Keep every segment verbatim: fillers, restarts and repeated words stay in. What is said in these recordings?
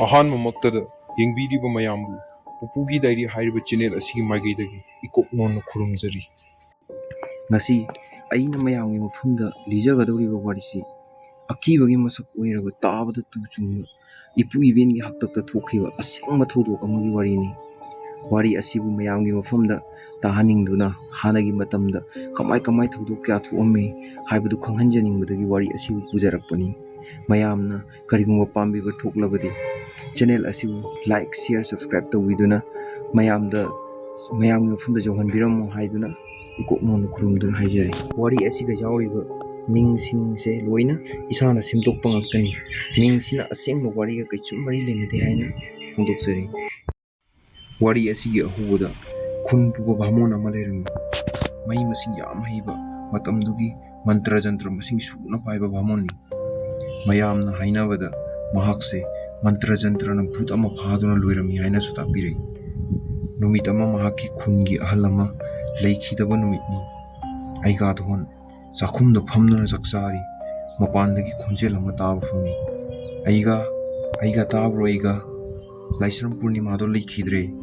ꯑꯍꯥꯟꯕꯃꯛꯇꯗ ꯌꯦꯡꯕꯤꯔꯤꯕ ꯃꯌꯥꯝꯕꯨ ꯄꯨꯄꯨꯒꯤ ꯗꯥꯏꯔꯤ ꯍꯥꯏꯔꯤꯕ ꯆꯦꯅꯦꯜ ꯑꯁꯤꯒꯤ ꯃꯥꯏꯀꯩꯗꯒꯤ ꯏꯀꯣꯛ ꯅꯣꯟꯅ ꯈꯨꯔꯨꯝꯖꯔꯤ꯫ ꯉꯁꯤ ꯑꯩꯅ ꯃꯌꯥꯝꯒꯤ ꯃꯐꯝꯗ ꯂꯤꯖꯒꯗꯧꯔꯤꯕ ꯋꯥꯔꯤꯁꯤ ꯑꯀꯤꯕꯒꯤ ꯃꯁꯛ ꯑꯣꯏꯔꯕ, ꯇꯥꯕꯗ ꯇꯨ ꯆꯨꯡꯕ, ꯏꯄꯨ ꯏꯕꯦꯟꯒꯤ ꯍꯥꯛꯇꯛꯇ ꯊꯣꯛꯈꯤꯕ ꯑꯁꯦꯡꯕ ꯊꯧꯗꯣꯛ ꯑꯃꯒꯤ ꯋꯥꯔꯤꯅꯤ꯫ ꯋꯥꯔꯤ ꯑꯁꯤꯕꯨ ꯃꯌꯥꯝꯒꯤ ꯃꯐꯝꯗ ꯇꯥꯍꯟꯅꯤꯡꯗꯨꯅ, ꯍꯥꯟꯅꯒꯤ ꯃꯇꯝꯗ ꯀꯃꯥꯏ ꯀꯃꯥꯏ ꯊꯧꯗꯣꯛ ꯀꯌꯥ ꯊꯣꯛꯑꯝꯃꯤ ꯍꯥꯏꯕꯗꯨ ꯈꯪꯍꯟꯖꯅꯤꯡꯕꯗꯒꯤ ꯋꯥꯔꯤ ꯑꯁꯤꯕꯨ ꯄꯨꯖꯔꯛꯄꯅꯤ꯫ ꯃꯌꯥꯝꯅ ꯀꯔꯤꯒꯨꯝꯕ ꯄꯥꯝꯕꯤꯕ ꯊꯣꯛꯂꯕꯗꯤ ꯆꯦꯅꯦꯜ ꯑꯁꯤꯕꯨ ꯂꯥꯏꯛ, ꯁꯤꯌꯔ, ꯁꯕꯁꯀ꯭ꯔꯥꯏꯕ ꯇꯧꯕꯤꯗꯨꯅ ꯃꯌꯥꯝꯗ, ꯃꯌꯥꯝꯒꯤ ꯃꯐꯝꯗ ꯌꯧꯍꯟꯕꯤꯔꯝꯃꯨ ꯍꯥꯏꯗꯨꯅ ꯏꯀꯣꯛ ꯅꯣꯟꯅ ꯈꯨꯔꯨꯝꯗꯨꯅ ꯍꯥꯏꯖꯔꯤ꯫ ꯋꯥꯔꯤ ꯑꯁꯤꯒ ꯌꯥꯎꯔꯤꯕ ꯃꯤꯡꯁꯤꯡꯁꯦ ꯂꯣꯏꯅ ꯏꯁꯥꯅ ꯁꯦꯝꯗꯣꯛꯄ ꯉꯥꯛꯇꯅꯤ꯫ ꯃꯤꯡꯁꯤꯅ ꯑꯁꯦꯡꯕ ꯋꯥꯔꯤꯒ ꯀꯩꯁꯨ ꯃꯔꯤ ꯂꯩꯅꯗꯦ ꯍꯥꯏꯅ ꯐꯣꯡꯗꯣꯛꯆꯔꯤ꯫ ꯋꯥꯔꯤ ꯑꯁꯤꯒꯤ ꯑꯍꯧꯕꯗ ꯈꯨꯟ ꯄꯨꯕ ꯚꯥꯃꯣꯟ ꯑꯃ ꯂꯩꯔꯝꯃꯤ꯫ ꯃꯍꯩ ꯃꯁꯤꯡ ꯌꯥꯝ ꯍꯩꯕ, ꯃꯇꯝꯗꯨꯒꯤ ꯃꯟꯇ꯭ꯔ ꯖꯟꯇ꯭ꯔ ꯃꯁꯤꯡ ꯁꯨꯅ ꯄꯥꯏꯕ ꯚꯥꯃꯣꯟꯅꯤ꯫ ꯃꯌꯥꯝꯅ ꯍꯥꯏꯅꯕꯗ ꯃꯍꯥꯛꯁꯦ ꯃꯟꯇ꯭ꯔ ꯖꯟꯇ꯭ꯔꯅ ꯚꯨꯠ ꯑꯃ ꯐꯥꯗꯨꯅ ꯂꯣꯏꯔꯝꯃꯤ ꯍꯥꯏꯅꯁꯨ ꯇꯥꯛꯄꯤꯔꯛꯏ꯫ ꯅꯨꯃꯤꯠ ꯑꯃ ꯃꯍꯥꯛꯀꯤ ꯈꯨꯟꯒꯤ ꯑꯍꯜ ꯑꯃ ꯂꯩꯈꯤꯗꯕ ꯅꯨꯃꯤꯠꯅꯤ꯫ ꯑꯩꯒꯥꯊꯣꯟ ꯆꯥꯛꯈꯨꯝꯗ ꯐꯝꯗꯨꯅ ꯆꯥꯛ ꯆꯥꯔꯤ꯫ ꯃꯄꯥꯟꯗꯒꯤ ꯈꯣꯟꯖꯦꯜ ꯑꯃ ꯇꯥꯕ ꯐꯪꯏ꯫ "ꯑꯩꯒꯥ, ꯑꯩꯒꯥ, ꯇꯥꯕ꯭ꯔꯣ ꯑꯩꯒꯥ? ꯂꯥꯏꯁ꯭ꯔꯝ ꯄꯨꯔꯅꯤꯃꯥꯗꯣ ꯂꯩꯈꯤꯗ꯭ꯔꯦ꯫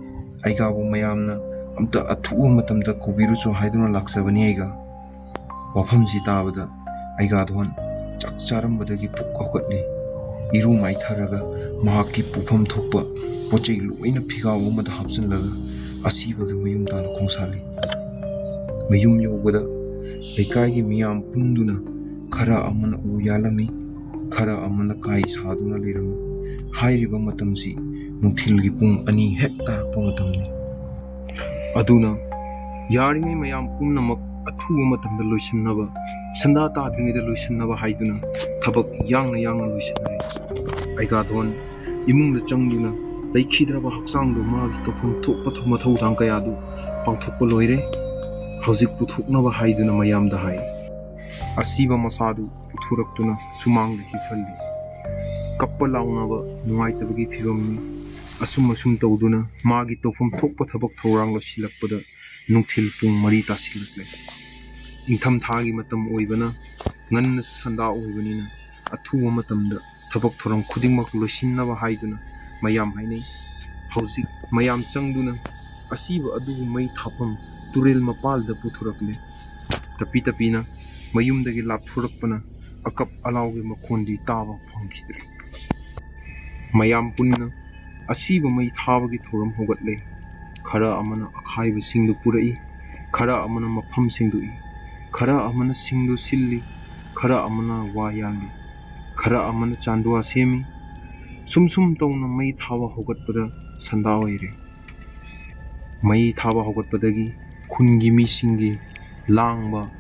ꯑꯩꯒꯥꯕꯨ ꯃꯌꯥꯝꯅ ꯑꯝꯇ ꯑꯊꯨꯕ ꯃꯇꯝꯗ ꯀꯧꯕꯤꯔꯨꯆꯣ ꯍꯥꯏꯗꯨꯅ ꯂꯥꯛꯆꯕꯅꯤ ꯑꯩꯒꯥ꯫" ꯋꯥꯐꯝꯁꯤ ꯇꯥꯕꯗ ꯑꯩꯒꯥꯊꯣꯟ ꯆꯥꯛ ꯆꯥꯔꯝꯕꯗꯒꯤ ꯄꯨꯛ ꯍꯧꯒꯠꯂꯤ꯫ ꯏꯔꯨ ꯃꯥꯏꯊꯔꯒ ꯃꯍꯥꯛꯀꯤ ꯄꯨꯐꯝ ꯊꯣꯛꯄ ꯄꯣꯠ ꯆꯩ ꯂꯣꯏꯅ ꯐꯤꯒꯥꯎ ꯑꯃꯗ ꯍꯥꯞꯆꯤꯜꯂꯒ ꯑꯁꯤꯕꯒꯤ ꯃꯌꯨꯝ ꯇꯥꯟꯅ ꯈꯣꯡꯁꯥꯜꯂꯤ꯫ ꯃꯌꯨꯝ ꯌꯧꯕꯗ ꯂꯩꯀꯥꯏꯒꯤ ꯃꯤꯌꯥꯝ ꯄꯨꯟꯗꯨꯅ ꯈꯔ ꯑꯃꯅ ꯎ ꯌꯥꯜꯂꯝꯃꯤ, ꯈꯔ ꯑꯃꯅ ꯀꯥꯏ ꯁꯥꯗꯨꯅ ꯂꯩꯔꯝꯃꯤ꯫ ꯍꯥꯏꯔꯤꯕ ꯃꯇꯝꯁꯤ ꯅꯨꯡꯊꯤꯜꯒꯤ ꯄꯨꯡ ꯑꯅꯤ ꯍꯦꯛ ꯇꯥꯔꯛꯄ ꯃꯇꯝꯅꯤ꯫ ꯑꯗꯨꯅ ꯌꯥꯔꯤꯉꯩ ꯃꯌꯥꯝ ꯄꯨꯝꯅꯃꯛ ꯑꯊꯨꯕ ꯃꯇꯝꯗ ꯂꯣꯏꯁꯤꯟꯅꯕ, ꯁꯟꯗꯥ ꯇꯥꯗ꯭ꯔꯤꯉꯩꯗ ꯂꯣꯏꯁꯤꯟꯅꯕ ꯍꯥꯏꯗꯨꯅ ꯊꯕꯛ ꯌꯥꯡꯅ ꯌꯥꯡꯅ ꯂꯣꯏꯁꯤꯟꯅꯔꯦ꯫ ꯑꯩꯒꯥꯊꯣꯟ ꯏꯃꯨꯡꯗ ꯆꯪꯗꯨꯅ ꯂꯩꯈꯤꯗ꯭ꯔꯕ ꯍꯛꯆꯥꯡꯗꯨ ꯃꯥꯒꯤ ꯇꯧꯐꯝ ꯊꯣꯛꯄ ꯊꯧ-, ꯃꯊꯧꯗꯥꯡ ꯀꯌꯥꯗꯨ ꯄꯥꯡꯊꯣꯛꯄ ꯂꯣꯏꯔꯦ꯫ ꯍꯧꯖꯤꯛ ꯄꯨꯊꯣꯛꯅꯕ ꯍꯥꯏꯗꯨꯅ ꯃꯌꯥꯝꯗ ꯍꯥꯏ꯫ ꯑꯁꯤꯕ ꯃꯁꯥꯗꯨ ꯄꯨꯊꯣꯔꯛꯇꯨꯅ ꯁꯨꯃꯥꯡꯗ ꯍꯤꯞꯍꯜꯂꯤ꯫ ꯀꯞꯄ ꯂꯥꯎꯅꯕ ꯅꯨꯡꯉꯥꯏꯇꯕꯒꯤ ꯐꯤꯕꯝꯅꯤ꯫ ꯑꯁꯨꯝ ꯑꯁꯨꯝ ꯇꯧꯗꯨꯅ ꯃꯥꯒꯤ ꯇꯧꯐꯝ ꯊꯣꯛꯄ ꯊꯕꯛ ꯊꯧꯔꯥꯡ ꯂꯣꯏꯁꯤꯜꯂꯛꯄꯗ ꯅꯨꯡꯊꯤꯜ ꯄꯨꯡ ꯃꯔꯤ ꯇꯥꯁꯤꯜꯂꯛꯂꯦ꯫ ꯏꯪꯊꯝꯊꯥꯒꯤ ꯃꯇꯝ ꯑꯣꯏꯕꯅ ꯉꯟꯅꯁꯨ ꯁꯟꯗꯥ ꯑꯣꯏꯕꯅꯤꯅ ꯑꯊꯨꯕ ꯃꯇꯝꯗ ꯊꯕꯛ ꯊꯧꯔꯝ ꯈꯨꯗꯤꯡꯃꯛ ꯂꯣꯏꯁꯤꯟꯅꯕ ꯍꯥꯏꯗꯨꯅ ꯃꯌꯥꯝ ꯍꯥꯏꯅꯩ꯫ ꯍꯧꯖꯤꯛ ꯃꯌꯥꯝ ꯆꯪꯗꯨꯅ ꯑꯁꯤꯕ ꯑꯗꯨꯕꯨ ꯃꯩ ꯊꯥꯐꯝ ꯇꯨꯔꯦꯜ ꯃꯄꯥꯜꯗ ꯄꯨꯊꯣꯔꯛꯂꯦ꯫ ꯇꯞꯄꯤ ꯇꯞꯄꯤꯅ ꯃꯌꯨꯝꯗꯒꯤ ꯂꯥꯞꯊꯣꯔꯛꯄꯅ ꯑꯀꯞ ꯑꯂꯥꯎꯒꯤ ꯃꯈꯣꯟꯗꯤ ꯇꯥꯕ ꯐꯪꯈꯤꯗ꯭ꯔꯦ꯫ ꯃꯌꯥꯝ ꯄꯨꯟꯅ ꯑꯁꯤꯕ ꯃꯩ ꯊꯥꯕꯒꯤ ꯊꯧꯔꯝ ꯍꯧꯒꯠꯂꯦ꯫ ꯈꯔ ꯑꯃꯅ ꯑꯈꯥꯏꯕꯁꯤꯡꯗꯨ ꯄꯨꯔꯛꯏ, ꯈꯔ ꯑꯃꯅ ꯃꯐꯝ ꯁꯦꯡꯗꯣꯛꯏ, ꯈꯔ ꯑꯃꯅ ꯁꯤꯡꯗꯨ ꯁꯤꯜꯂꯤ, ꯈꯔ ꯑꯃꯅ ꯋꯥ ꯌꯥꯜꯂꯤ, ꯈꯔ ꯑꯃꯅ ꯆꯥꯟꯗꯨꯋꯥ ꯁꯦꯝꯃꯤ꯫ ꯁꯨꯝ ꯁꯨꯝ ꯇꯧꯅ ꯃꯩ ꯊꯥꯕ ꯍꯧꯒꯠꯄꯗ ꯁꯟꯗꯥ ꯑꯣꯏꯔꯦ꯫ ꯃꯩ ꯊꯥꯕ ꯍꯧꯒꯠꯄꯗꯒꯤ ꯈꯨꯟꯒꯤ ꯃꯤꯁꯤꯡꯒꯤ ꯂꯥꯡꯕ,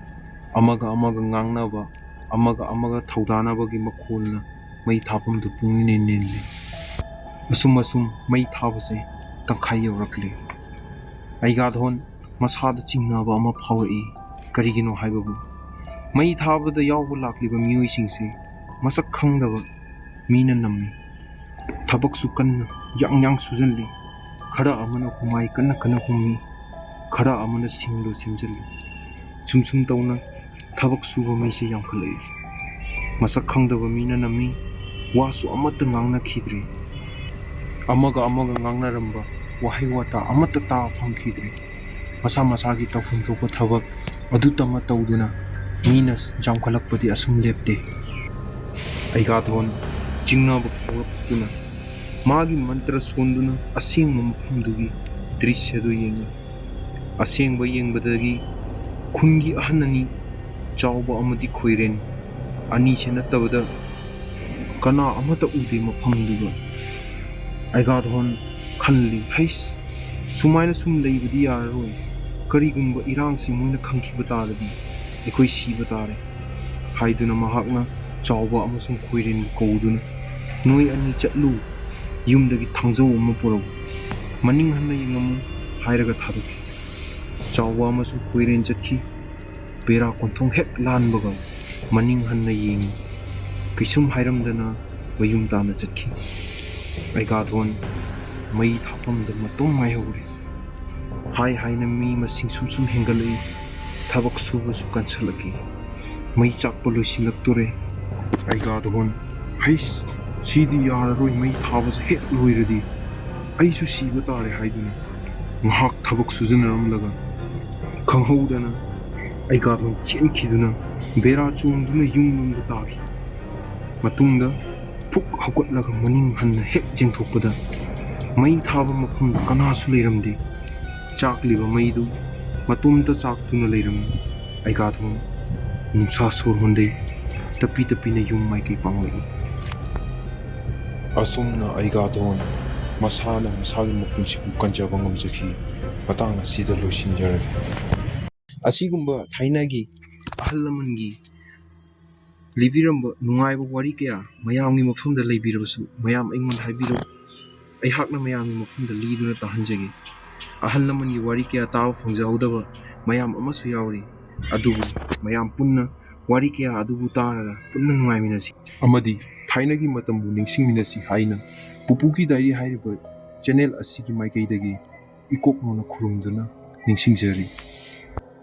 ꯑꯃꯒ ꯑꯃꯒ ꯉꯥꯡꯅꯕ, ꯑꯃꯒ ꯑꯃꯒ ꯊꯧꯗꯥꯅꯕꯒꯤ ꯃꯈꯣꯜꯅ ꯃꯩ ꯊꯥꯐꯝꯗꯨ ꯄꯨꯡꯅꯤꯜ ꯅꯤꯜꯂꯤ꯫ ꯑꯁꯨꯝ ꯑꯁꯨꯝ ꯃꯩ ꯊꯥꯕꯁꯦ ꯇꯪꯈꯥꯏ ꯌꯧꯔꯛꯂꯦ꯫ ꯑꯩꯒꯥꯊꯣꯟ ꯃꯁꯥꯗ ꯆꯤꯡꯅꯕ ꯑꯃ ꯐꯥꯎꯔꯛꯏ꯫ ꯀꯔꯤꯒꯤꯅꯣ ꯍꯥꯏꯕꯕꯨ, ꯃꯩ ꯊꯥꯕꯗ ꯌꯥꯎꯕ ꯂꯥꯛꯂꯤꯕ ꯃꯤꯑꯣꯏꯁꯤꯡꯁꯦ ꯃꯁꯛ ꯈꯪꯗꯕ ꯃꯤꯅ ꯅꯝꯃꯤ꯫ ꯊꯕꯛꯁꯨ ꯀꯟꯅ ꯌꯥꯡ ꯌꯥꯡ ꯁꯨꯖꯜꯂꯤ꯫ ꯈꯔ ꯑꯃꯅ ꯍꯨꯃꯥꯏ ꯀꯟꯅ ꯀꯟꯅ ꯍꯨꯝꯃꯤ, ꯈꯔ ꯑꯃꯅ ꯁꯤꯡꯗꯨ ꯁꯦꯝꯖꯤꯜꯂꯤ꯫ ꯁꯨꯝ ꯁꯨꯝ ꯇꯧꯅ ꯊꯕꯛ ꯁꯨꯕ ꯃꯤꯁꯦ ꯌꯥꯝꯈꯠꯂꯛꯏ꯫ ꯃꯁꯛ ꯈꯪꯗꯕ ꯃꯤꯅ ꯅꯝꯃꯤ꯫ ꯋꯥꯁꯨ ꯑꯃꯠꯇ ꯉꯥꯡꯅꯈꯤꯗ꯭ꯔꯦ꯫ ꯑꯃꯒ ꯑꯃꯒ ꯉꯥꯡꯅꯔꯝꯕ ꯋꯥꯍꯩ ꯋꯥꯇꯥ ꯑꯃꯠꯇ ꯇꯥꯕ ꯐꯪꯈꯤꯗ꯭ꯔꯦ꯫ ꯃꯁꯥ ꯃꯁꯥꯒꯤ ꯇꯧꯐꯝ ꯊꯣꯛꯄ ꯊꯕꯛ ꯑꯗꯨꯇꯃꯛ ꯇꯧꯗꯨꯅ ꯃꯤꯅ ꯌꯥꯝꯈꯠꯂꯛꯄꯗꯤ ꯑꯁꯨꯝ ꯂꯦꯞꯇꯦ꯫ ꯑꯩꯒꯥꯊꯣꯟ ꯆꯤꯡꯅꯕ ꯐꯥꯎꯔꯛꯇꯨꯅ ꯃꯥꯒꯤ ꯃꯟꯇ꯭ꯔ ꯁꯣꯟꯗꯨꯅ ꯑꯁꯦꯡꯕ ꯃꯐꯝꯗꯨꯒꯤ ꯗ꯭ꯔꯤꯁ꯭ꯌꯗꯨ ꯌꯦꯡꯉꯤ꯫ ꯑꯁꯦꯡꯕ ꯌꯦꯡꯕꯗꯒꯤ ꯈꯨꯟꯒꯤ ꯑꯍꯟ ꯑꯅꯤ, ꯆꯥꯎꯕ ꯑꯃꯗꯤ ꯈꯣꯏꯔꯦꯟ, ꯑꯅꯤꯁꯦ ꯅꯠꯇꯕꯗ ꯀꯅꯥ ꯑꯃꯠꯇ ꯎꯗꯦ ꯃꯐꯝꯗꯨꯗ꯫ ꯑꯩꯒꯥꯊꯣꯟ ꯈꯜꯂꯤ, "ꯍꯩꯁ, ꯁꯨꯃꯥꯏꯅ ꯁꯨꯝ ꯂꯩꯕꯗꯤ ꯌꯥꯔꯔꯣꯏ꯫ ꯀꯔꯤꯒꯨꯝꯕ ꯏꯔꯥꯡꯁꯤ ꯃꯣꯏꯅ ꯈꯪꯈꯤꯕ ꯇꯥꯔꯗꯤ ꯑꯩꯈꯣꯏ ꯁꯤꯕ ꯇꯥꯔꯦ" ꯍꯥꯏꯗꯨꯅ ꯃꯍꯥꯛꯅ ꯆꯥꯎꯕ ꯑꯃꯁꯨꯡ ꯈꯣꯏꯔꯦꯟ ꯀꯧꯗꯨꯅ, "ꯅꯣꯏ ꯑꯅꯤ ꯆꯠꯂꯨ, ꯌꯨꯝꯗꯒꯤ ꯊꯥꯡꯖꯧ ꯑꯃ ꯄꯨꯔꯛꯎ, ꯃꯅꯤꯡ ꯍꯟꯅ ꯌꯦꯡꯉꯝꯃꯨ" ꯍꯥꯏꯔꯒ ꯊꯥꯗꯣꯛꯈꯤ꯫ ꯆꯥꯎꯕ ꯑꯃꯁꯨꯡ ꯈꯣꯏꯔꯦꯟ ꯆꯠꯈꯤ꯫ ꯕꯦꯔꯥ ꯀꯣꯟꯊꯣꯡ ꯍꯦꯛ ꯂꯥꯟꯕꯒ ꯃꯅꯤꯡ ꯍꯟꯅ ꯌꯦꯡꯉꯤ꯫ ꯀꯩꯁꯨꯝ ꯍꯥꯏꯔꯝꯗꯅ ꯃꯌꯨꯝ ꯇꯥꯅ ꯆꯠꯈꯤ꯫ ꯑꯩꯒꯥꯊꯣꯟ ꯃꯩ ꯊꯥꯐꯝꯗ ꯃꯇꯣꯝ ꯉꯥꯏꯍꯧꯔꯦ꯫ ꯍꯥꯏ ꯍꯥꯏꯅ ꯃꯤ ꯃꯁꯤꯡ ꯁꯨꯝ ꯁꯨꯝ ꯍꯦꯟꯒꯠꯂꯛꯏ꯫ ꯊꯕꯛ ꯁꯨꯕꯁꯨ ꯀꯟꯁꯤꯜꯂꯛꯏ꯫ ꯃꯩ ꯆꯥꯛꯄ ꯂꯣꯏꯁꯤꯜꯂꯛꯇꯣꯔꯦ꯫ ꯑꯩꯒꯥꯊꯣꯟ "ꯍꯩꯁ, ꯁꯤꯗꯤ ꯌꯥꯔꯔꯣꯏ, ꯃꯩ ꯊꯥꯕꯁꯦ ꯍꯦꯛ ꯂꯣꯏꯔꯗꯤ ꯑꯩꯁꯨ ꯁꯤꯕ ꯇꯥꯔꯦ" ꯍꯥꯏꯗꯨꯅ ꯉꯥꯏꯍꯥꯛ ꯊꯕꯛ ꯁꯨꯖꯟꯅꯔꯝꯂꯒ ꯈꯪꯍꯧꯗꯅ ꯑꯩꯒꯥꯊꯣꯟ ꯆꯦꯟꯈꯤꯗꯨꯅ ꯕꯦꯔꯥ ꯆꯣꯡꯗꯨꯅ ꯌꯨꯝꯂꯣꯝꯗ ꯇꯥꯈꯤ꯫ ꯃꯇꯨꯡꯗ ꯐꯨꯛ ꯍꯧꯒꯠꯂꯒ ꯃꯅꯤꯡ ꯍꯟꯅ ꯍꯦꯛ ꯌꯦꯡꯊꯣꯛꯄꯗ ꯃꯩ ꯊꯥꯕ ꯃꯐꯝꯗ ꯀꯅꯥꯁꯨ ꯂꯩꯔꯝꯗꯦ꯫ ꯆꯥꯛꯂꯤꯕ ꯃꯩꯗꯨ ꯃꯇꯣꯝꯇ ꯆꯥꯛꯇꯨꯅ ꯂꯩꯔꯝꯃꯤ꯫ ꯑꯩꯒꯥꯊꯣꯟ ꯅꯨꯡꯁꯥ ꯁꯣꯔ ꯍꯣꯟꯗꯩ ꯇꯞꯄꯤ ꯇꯞꯄꯤꯅ ꯌꯨꯝ ꯃꯥꯏꯀꯩ ꯄꯥꯡꯂꯛꯏ꯫ ꯑꯁꯨꯝꯅ ꯑꯩꯒꯥꯊꯣꯟ ꯃꯁꯥꯅ ꯃꯁꯥꯒꯤ ꯃꯄꯨꯟꯁꯤꯕꯨ ꯀꯟꯖꯕ ꯉꯝꯖꯈꯤ꯫ ꯃꯇꯥꯡ ꯑꯁꯤꯗ ꯂꯣꯏꯁꯤꯟꯖꯔꯒꯦ꯫ ꯑꯁꯤꯒꯨꯝꯕ ꯊꯥꯏꯅꯒꯤ ꯑꯍꯜ ꯂꯃꯟꯒꯤ ꯂꯤꯕꯤꯔꯝꯕ ꯅꯨꯡꯉꯥꯏꯕ ꯋꯥꯔꯤ ꯀꯌꯥ ꯃꯌꯥꯝꯒꯤ ꯃꯐꯝꯗ ꯂꯩꯕꯤꯔꯕꯁꯨ, ꯃꯌꯥꯝ ꯑꯩꯉꯣꯟꯗ ꯍꯥꯏꯕꯤꯔꯛꯎ꯫ ꯑꯩꯍꯥꯛꯅ ꯃꯌꯥꯝꯒꯤ ꯃꯐꯝꯗ ꯂꯤꯗꯨꯅ ꯇꯥꯍꯟꯖꯒꯦ꯫ ꯑꯍꯜ ꯂꯃꯟꯒꯤ ꯋꯥꯔꯤ ꯀꯌꯥ ꯇꯥꯕ ꯐꯪꯖꯍꯧꯗꯕ ꯃꯌꯥꯝ ꯑꯃꯁꯨ ꯌꯥꯎꯔꯤ꯫ ꯑꯗꯨꯕꯨ ꯃꯌꯥꯝ ꯄꯨꯟꯅ ꯋꯥꯔꯤ ꯀꯌꯥ ꯑꯗꯨꯕꯨ ꯇꯥꯔꯒ ꯄꯨꯟꯅ ꯅꯨꯡꯉꯥꯏꯃꯤꯟꯅꯁꯤ꯫ ꯑꯃꯗꯤ ꯊꯥꯏꯅꯒꯤ ꯃꯇꯝꯕꯨ ꯅꯤꯡꯁꯤꯡꯃꯤꯟꯅꯁꯤ ꯍꯥꯏꯅ ꯄꯨꯄꯨꯒꯤ ꯗꯥꯏꯔꯤ ꯍꯥꯏꯔꯤꯕ ꯆꯦꯅꯦꯜ ꯑꯁꯤꯒꯤ ꯃꯥꯏꯀꯩꯗꯒꯤ ꯏꯀꯣꯛ ꯅꯧꯅ ꯈꯨꯔꯨꯝꯗꯨꯅ ꯅꯤꯡꯁꯤꯡꯖꯔꯤ꯫